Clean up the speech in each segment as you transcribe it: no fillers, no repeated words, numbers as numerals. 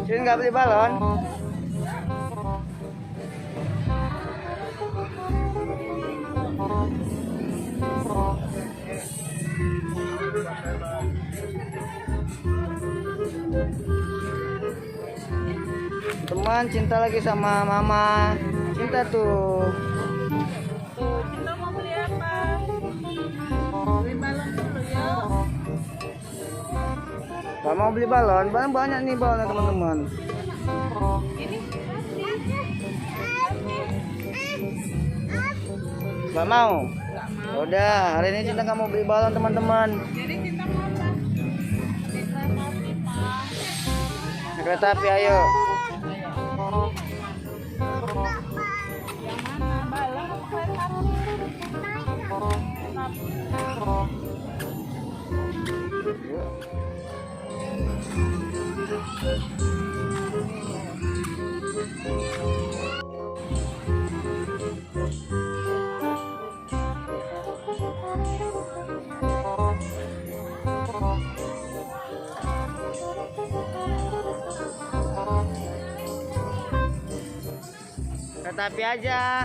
Sini nggak beli balon? Teman Cinta lagi sama Mama Cinta tuh. Cinta mau beli apa? Beli balon dulu ya. Gak mau beli balon? Balon banyak nih balon teman-teman. Ini Gak mau? Udah, hari ini Cinta nggak mau beli balon teman-teman. jadi Cinta mau apa? Cinta mau beli Pak. Naik kereta api ayo. Yang mana? Balon apa kereta api? Kereta api. Kereta api aja.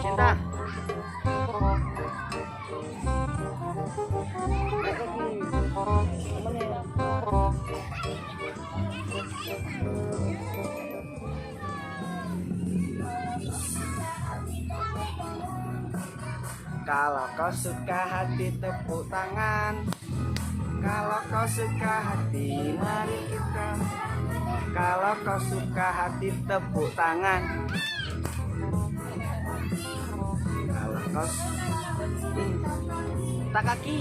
Cinta. Kalau kau suka hati tepuk tangan. Kalau kau suka hati mari kita. Kalau kau suka hati tepuk tangan. Kalau kau tak kaki.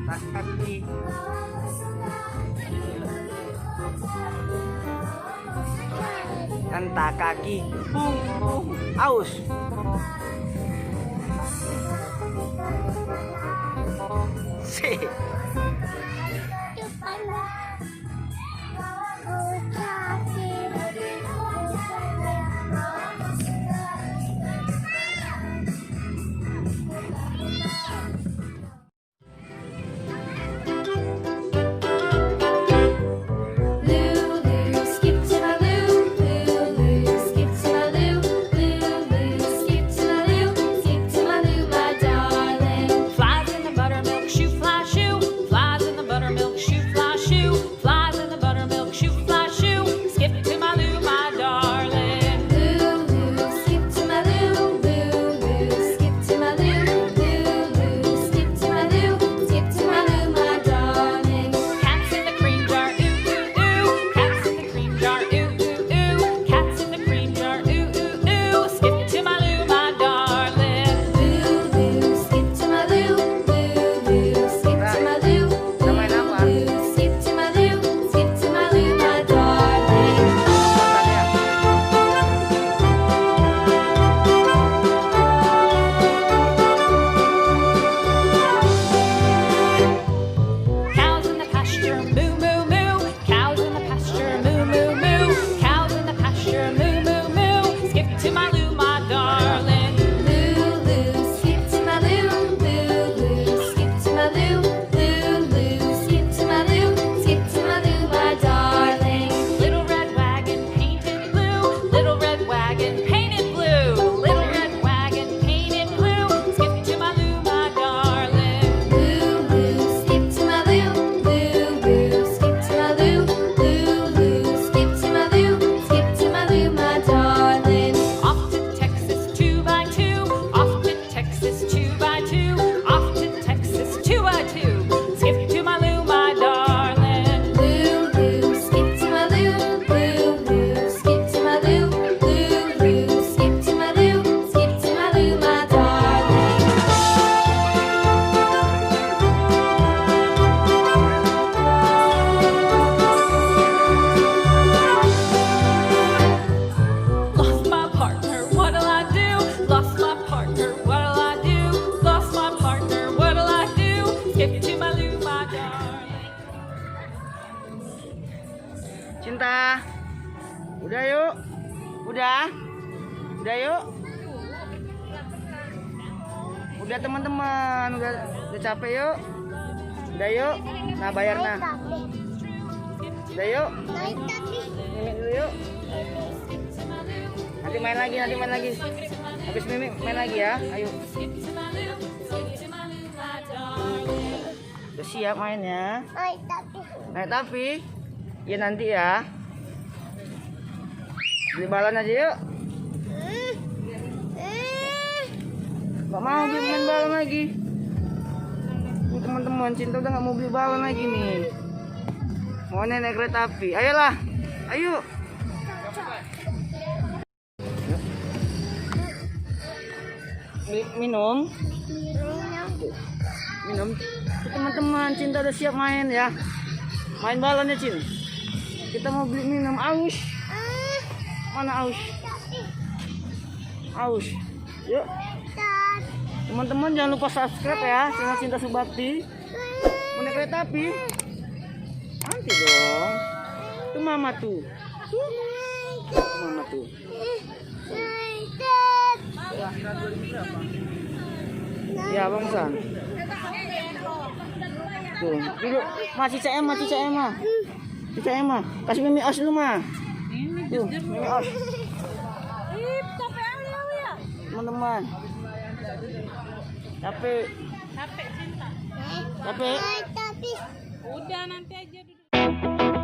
Tak kaki. Kan tak kaki. Bung, bung, aus. Sih. Flies in the buttermilk shoe, fly shoe. Flies in the buttermilk shoe, fly shoe. Cinta. Udah yuk. Udah. Udah yuk. Udah teman-teman, udah capek yuk. Udah yuk. Nah bayar nah. Udah yuk. Mimik dulu yuk. Nanti main lagi, Habis mimik main lagi ya. Ayo. Udah siap mainnya. Naik tapi. Ya nanti ya. Beli balon aja yuk. Gak mau dia main balon lagi. Ini teman-teman, Cinta udah gak mau beli balon lagi nih. Mau naik kereta api. Ayolah. Ayo. Minum. Teman-teman, Cinta udah siap main ya. Main balonnya, Cin. Kita mau beli minum. Aus. Mana aus? Aus. Yuk. Teman-teman jangan lupa subscribe ya, channel Cinta Subakti. Mau naik kereta api? Nanti dong. Itu mama tuh. Mama tuh. Ya Bang San. Tuh, dulu masih CM mah. CM mah. Kasih Mimi os dulu mah. Tuh, Mimi os. Teman-teman. Capek Cinta. Capek. Udah nanti aja duduk.